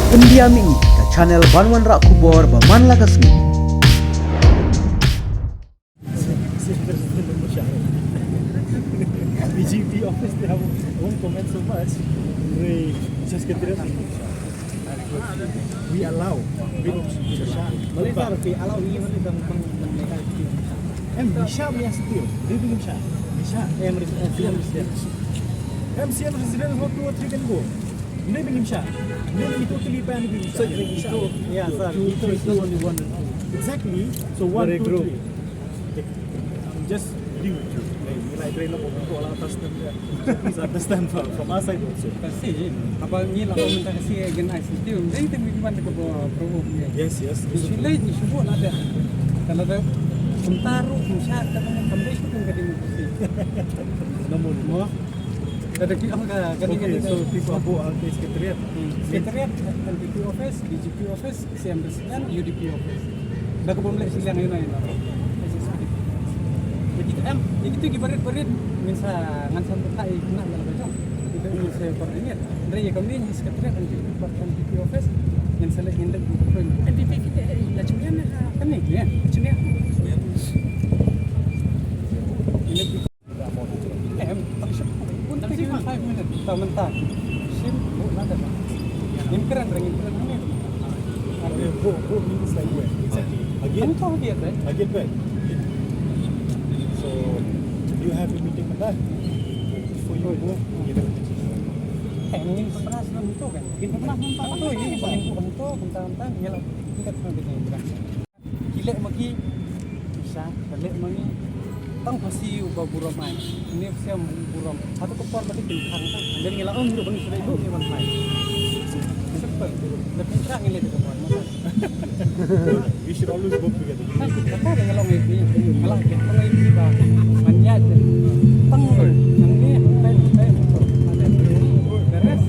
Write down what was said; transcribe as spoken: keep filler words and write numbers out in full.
Pyndiam ïa ngi ka channel ban wanrah khubor ba man la ka sngi. B J P office, they have, won't comment so much. They just get rid of it. We allow. We don't, we allow. Malaysia, we allow, we even if Em, Nisha, Mia Steel. They bring Nisha. Nisha. Em, res-, em, C M resident. Em, C M resident, not two or three can go. They bring Nisha. They bring totally pan Nisha. So, yeah, sir. Two, three, two, only one. Exactly. So, one, two, three. They, I'm just dealing with you. Like, like, they know what we call our custom, yeah. Please understand from, from our side also. Kasi, haba ngi la mynta kasi again I C T, dei te ngi wan ka ba pro. Yes, yes. Ngi shu leit, ngi shu buh lada. Ka lada kumta ruh, kumta ka dei, kam dei shu ka democracy. Namun mo. Lada ki ong ka, ka dei, ka dei. Okay, so people are go out the secretariat. Hmm. Secretariat, L D P office, D G P office, C M resident, U D P office. Da ka bym leh shiliang ïa ino ino. Ïa kitu em, ïa kitu ki barit barit, ngin sa, ngan sa buka ïa kine la ka jong. Kitu ngin sa coordinate. Hynrei ïa kane ngin sa coordinate, ngin sa buka L D P office, ngin sa leh, ngin leh buka. L D P kita, eh, la jong ïa na ka. Kane, ïa. Jong ïa. Em, tang shim, pun tang shim five minutes. Tang mynta. Shim, oh, lada. Ngin kren, ngin kren, ngin kren. Okay, go, go, means like where? Exactly. Again? Hangto again, right? Again, where? So, do you have a meeting with that? Before you go, you have a meeting. Eh, ngin pynpass lang tu kan? Ngin pynpass lang tu, ngin pynpass lang tu, ngin pynpass lang tu, ngin pynpass lang tu. Ki leh ma ki, Isa, ka leh ma ngi. Tang Khasi uba burom ai. Ngi Khasi burom. Hato ka por ba ki khang tang. Leh ngi la ong ruh ba ngi shu leh duh ngi wan phai. Simple. Leh pynshah ngi leh ka por. We should always work together. Kata ngi la ong ïa ki. Ngi la ong ïa ki ba man ïa ki. Tang nang ni, tang, tang, tang. The rest.